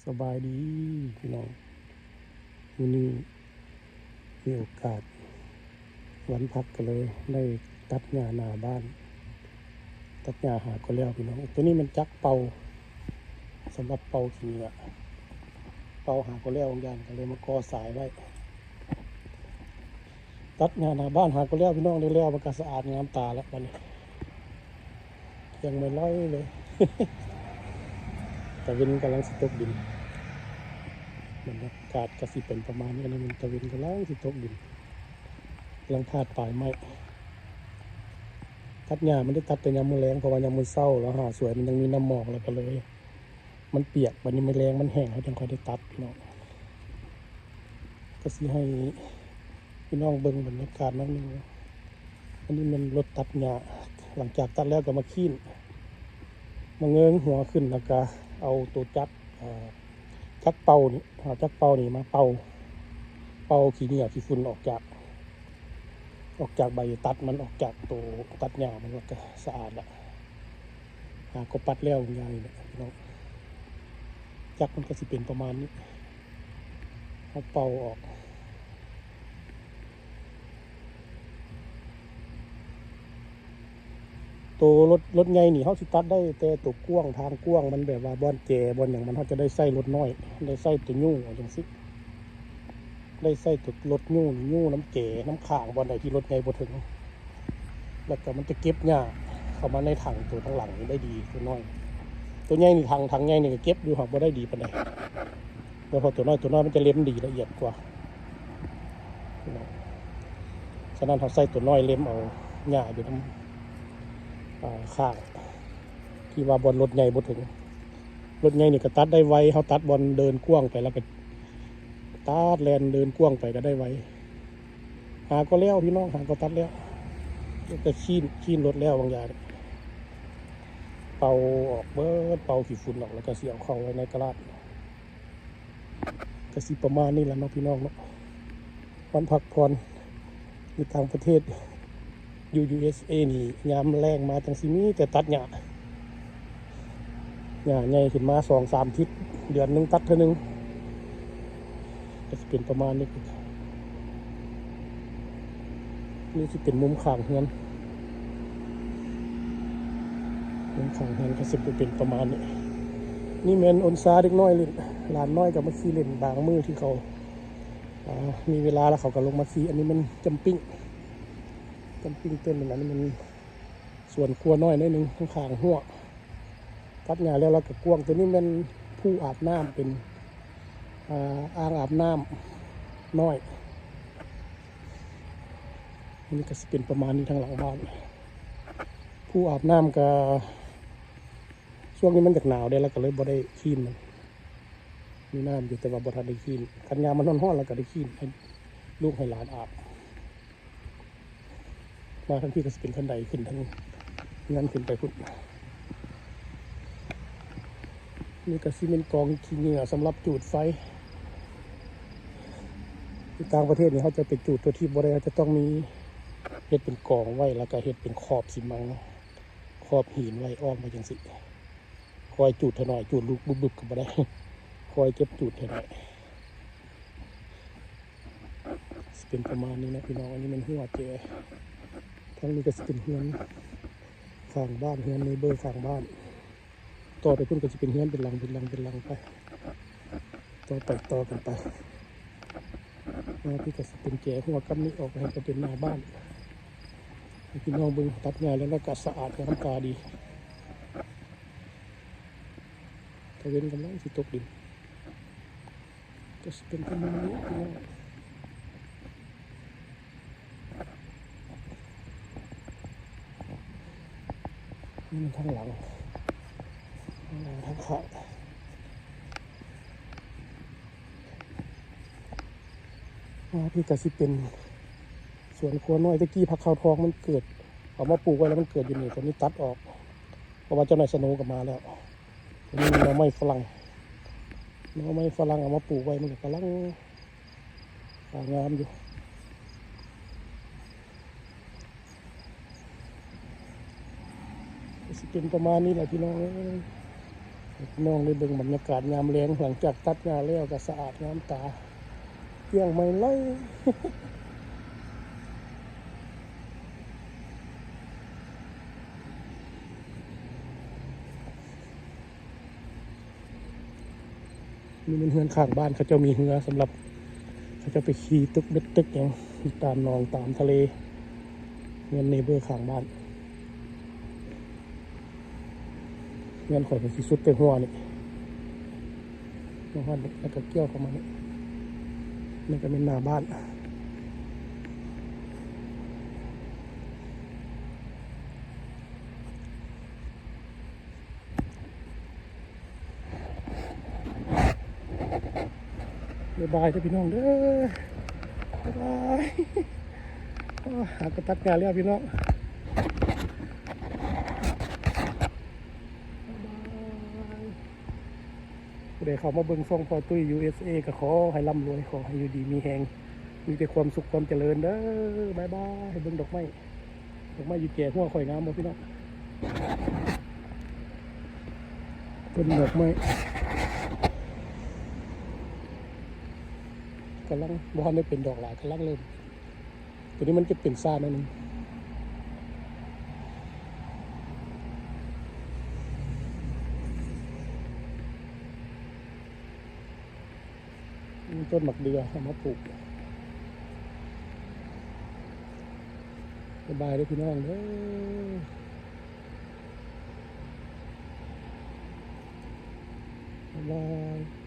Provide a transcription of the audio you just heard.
ສະບາຍດີພີ່ນ້ອງ, ມື້ນີ້ມີໂອກາດວັນພັກ ກໍເລີຍໄດ້ຕັດຫຍ້າໜ້າບ້ານ, ຕັດຫຍ້າຫາກໍແລ້ວພີ່ນ້ອງ. ໂຕນີ້ແມ່ນຈັກເປົ່າ ສຳລັບເປົ່າຂີ້ເຫຍື້ອ, ເປົ່າຫາກໍແລ້ວບາງຢ່າງ ກໍເລີຍມາກໍ່ສາຍໄວ້. ຕັດຫຍ້າໜ້າບ້ານຫາກໍແລ້ວພີ່ນ້ອງ, ໄດ້ແລ້ວ ມັນກໍສະອາດງາມຕາແລ້ວບັດນີ້. ຍັງບໍ່ໄດ້ເລີຍ. ຕາເວັນກຳລັງຊິຕົກດິນ, ບັນຍາກາດກໍຊິເປັນປະມານນີ້. ອັນນີ້ແມ່ນຕາເວັນກຳລັງຊິຕົກດິນ, ກຳລັງພາດປາຍໄມ້. ຕັດຫຍ້າມັນໄດ້ຕັດແຕ່ຍາມມື້ແລງ, ເພາະວ່າຍາມມື້ເຊົ້າລາວຫາສວຍ ມັນຍັງມີນ້ຳໝອກ ແລ້ວກໍເລີຍ ມັນປຽກ, ບັດນີ້ມື້ແລງມັນແຫ້ງ ເຮົາຈັ່ງຄ່ອຍໄດ້ຕັດພີ່ນ້ອງ. ກໍຊິໃຫ້ພີ່ນ້ອງເບິ່ງບັນຍາກາດໜ້ອຍໜຶ່ງ. ອັນນີ້ແມ່ນລົດຕັດຫຍ້າ, ຫຼັງຈາກຕັດແລ້ວກໍມາຄ້ຽນ, ມາເງີຍຫົວຂຶ້ນ ແລ້ວກໍເອົາໂຕຈັກ ເອີ ຈັກເປົ່ານີ້, ເອົາຈັກເປົ່ານີ້ມາເປົ່າ, ເປົ່າຂີ້ເຫຍື້ອຂີ້ຝຸ່ນອອກຈາກ ອອກຈາກໃບຕັດມັນ, ອອກຈາກໂຕຕັດຫຍ້າມັນ ແລ້ວກໍສະອາດລະ. ຫາກໍປັດແລ້ວງ່າຍແຫຼະພີ່ນ້ອງ. ຈັກມັນກໍຊິເປັນປະມານນີ້, ເຮົາເປົ່າອອກ. ໂຕລົດ ລົດໃຫຍ່ນີ້ ເຮົາຊິຕັດໄດ້ແຕ່ໂຕກວ້າງ, ທາງກວ້າງມັນ ແບບວ່າບ່ອນແຈ ບ່ອນຫຍັງມັນ ເຮົາຈະໄດ້ໃຊ້ລົດນ້ອຍ, ໄດ້ໃຊ້ໂຕຍູ້ເອົາຈັ່ງຊີ້, ໄດ້ໃຊ້ໂຕລົດຍູ້, ຍູ້ນຳແຈ ນຳຂ້າງ ບ່ອນໃດທີ່ລົດໃຫຍ່ບໍ່ເຖິງ, ແລ້ວກໍມັນຈະເກັບຫຍ້າເຂົ້າມາໃນຖັງໂຕທາງຫຼັງນີ້ໄດ້ດີ. ໂຕນ້ອຍ ໂຕໃຫຍ່ນີ້ ຖັງ ຖັງໃຫຍ່ນີ້ກໍເກັບຢູ່ ຫາກບໍ່ໄດ້ດີປານໃດ. ໂດຍສະເພາະໂຕນ້ອຍ, ໂຕນ້ອຍມັນຈະເລັມດີ ລະອຽດກວ່າ. ສະນັ້ນເຮົາໃຊ້ໂຕນ້ອຍເລັມເອົາຫຍ້າຢູ່ນຳ ອາ ຂ້າງ ທີ່ວ່າບ່ອນລົດໃຫຍ່ບໍ່ເຖິງ. ລົດໃຫຍ່ນີ້ກໍຕັດໄດ້ໄວ, ເຮົາຕັດບ່ອນເດີນກວ້າງໄປ ແລ້ວກໍຕັດແລ່ນເດີນກວ້າງໄປກໍໄດ້ໄວ. ຫາກໍແລ້ວພີ່ນ້ອງ, ຫາກໍຕັດແລ້ວ, ແລ້ວກໍຄ້ຽນ, ຄ້ຽນລົດແລ້ວບາງຢ່າງ, ເປົ່າອອກເບີດ, ເປົ່າຂີ້ຝຸ່ນອອກ ແລ້ວກໍຊິເອົາເຂົ້າໄວ້ໃນກະລາດ. ກະຊິປະມານນີ້ລະເນາະພີ່ນ້ອງເນາະ, ວັນພັກຜ່ອນຢູ່ຕ່າງປະເທດ, ຢູ່ ຢູເອສເອ ນີ້ ຍາມແລ້ງມາຈັ່ງຊິມີແຕ່ຕັດຫຍ້າ, ຫຍ້າໃຫຍ່ຂຶ້ນມາສອງສາມທິດ, ເດືອນໜຶ່ງຕັດເທື່ອໜຶ່ງ. ກໍຊິເປັນປະມານນີ້, ນີ້ຊິເປັນມຸມຂ້າງເຮືອນ, ມຸມຂ້າງເຮືອນກໍຊິເປັນປະມານນີ້. ນີ້ແມ່ນອົນຊາເດັກນ້ອຍຫຼິ້ນ, ຫຼານນ້ອຍກໍມາຂີ່ຫຼິ້ນບາງມື້ທີ່ເຂົາ ອາ ມີເວລາແລ້ວເຂົາກໍລົງມາຂີ່. ອັນນີ້ແມ່ນຈຳປິງ, ຈຳປິງຕົ້ນໜຶ່ງ, ອັນນີ້ແມ່ນສວນຄົວນ້ອຍໜ້ອຍໜຶ່ງ ຂ້າງໆຮົ້ວ. ຕັດຫຍ້າແລ້ວ ແລ້ວກໍກວ້າງ. ໂຕນີ້ແມ່ນພູອາບນ້ຳ, ເປັນ ອ່າ ອ່າງອາບນ້ຳນ້ອຍ. ອັນນີ້ກໍຊິເປັນປະມານນີ້ທາງຫຼັງບ້ານ. ພູອາບນ້ຳກໍ ຊ່ວງນີ້ມັນຢາກໜາວເດ້ ແລ້ວກໍເລີຍບໍ່ໄດ້ຄ້ຽນມັນ, ມີນ້ຳຢູ່ແຕ່ວ່າບໍ່ທັນໄດ້ຄ້ຽນ. ຄັນຍາມມັນຮ້ອນໆ ແລ້ວກໍໄດ້ຄ້ຽນໃຫ້ລູກໃຫ້ຫຼານອາບ. ມາທາງພີ້ກໍຊິເປັນຄັນໄດຂຶ້ນທາງເຮືອນຂຶ້ນໄປພຸ້ນ. ນີ້ກໍຊິແມ່ນກອງຂີ້ເຫຍື້ອສຳລັບຈູດໄຟ. ຢູ່ຕ່າງປະເທດນີ້ເຮົາຈະໄປຈູດທົ່ວທີບບໍ່ໄດ້, ເຮົາຈະຕ້ອງມີເຮັດເປັນກອງໄວ້ ແລ້ວກໍເຮັດເປັນຂອບຊີມັງ, ຂອບຫີນໄວ້ອ້ອມໄວ້ຈັ່ງຊີ້. ຄອຍຈູດເທື່ອໜ້ອຍ, ຈູດລູກບຶບໆກໍບໍ່ໄດ້, ຄອຍເກັບຈູດເທື່ອໜ້ອຍ. ຊິເປັນປະມານນີ້ນະພີ່ນ້ອງ. ອັນນີ້ແມ່ນຮົ້ວແຈ, ທາງນີ້ກໍຊິເປັນເຮືອນຂ້າງບ້ານ, ເຮືອນເນເບີຂ້າງບ້ານ. ຕໍ່ໄປພຸ້ນກໍຊິເປັນເຮືອນເປັນຫຼັງ ເປັນຫຼັງ ເປັນຫຼັງໄປ, ຕໍ່ໄປ ຕໍ່ກັນໄປ. ມາພີ້ກໍຊິເປັນແຈຮົ້ວກ້ຳນີ້ອອກໄປ ກໍເປັນໜ້າບ້ານ. ໃຫ້ພີ່ນ້ອງເບິ່ງ, ຕັດຫຍ້າແລ້ວ ແລ້ວກໍສະອາດງາມຕາດີ. ຕາເວັນກຳລັງຊິຕົກດິນ. ກໍຊິເປັນປະມານນີ້ພີ່ນ້ອງ. ນີ້ທາງຫຼັງ, ທາງຫຼັງທາງຂ້າງ. ອ່າ ພີ້ກໍຊິເປັນສວນຄົວນ້ອຍ. ແຕ່ກີ້ຜັກຂາວທອງມັນເກີດ, ເອົາມາປູກໄວ້ແລ້ວມັນເກີດຢູ່ນີ້, ຕອນນີ້ຕັດອອກ ເພາະວ່າເຈົ້ານາຍສະໂນກໍມາແລ້ວ. ອັນນີ້ໜໍ່ໄມ້ຝຣັ່ງ, ໜໍ່ໄມ້ຝຣັ່ງເອົາມາປູກໄວ້ ມັນກໍກຳລັງ ອ່າ ງາມຢູ່. ກໍຊິເປັນປະມານນີ້ແຫຼະພີ່ນ້ອງເອີຍ. ເຮົ ພີ່ນ້ອງໄດ້ເບິ່ງບັນຍາກາດຍາມແລງ ຫຼັງຈາກຕັດຫຍ້າແລ້ວກໍສະອາດງາມຕາ ກ້ຽງໃໝ່ໄຫຼ. ນີ້ແມ່ນເຮືອນຂ້າງບ້ານ ເຂົາເຈົ້າມີເຮືອສຳລັບ ເຂົາເຈົ້າໄປຂີ່ຕຶກເບັດຕຶກຫຍັງຢູ່ຕາມໜອງຕາມທະເລ. ເຮືອນເນເບີຂ້າງບ້ານ ເຮືອນຂ້ອຍກໍຊິສຸດແຕ່ຫົວນີ້ ມາຮອດນີ້ ແລ້ວກໍກ່ຽວເຂົ້າມານີ້ ນີ້ກໍແມ່ນໜ້າບ້ານ. ບາຍບາຍເດີພີ່ນ້ອງເດີ ບາຍບາຍ. ໂອ້ ຫາກໍຕັດຫຍ້າແລ້ວພີ່ນ້ອງ ບາຍບາຍ. ຜູ້ໃດເຂົ້າມາເບິ່ງຊ່ອງພໍ່ຕຸ້ຍ ຢູເອສເອ ກໍຂໍໃຫ້ລ່ຳລວຍ ຂໍໃຫ້ຢູ່ດີມີແຮງ ມີແຕ່ຄວາມສຸກຄວາມຈະເລີນເດີ. ບາຍບາຍ. ໃຫ້ເບິ່ງດອກໄມ້ ດອກໄມ້ຢູ່ແຈຫົວຂ້ອຍງາມບໍ່ພີ່ນ້ອງ? ເບິ່ງດອກໄມ້ ກຳລັງ ບໍ່ທັນໄດ້ເປັນດອກຫຼາຍ ກຳລັງເລີ່ມ. ຕົວນີ້ມັນຈະເປັນຊ້າໜ້ອຍໜຶ່ງ. ມີຕົ້ນໝາກເດື່ອເອົາມາປູກ. ບາຍບາຍເດີພີ່ນ້ອງເດີ ບາຍບາຍ.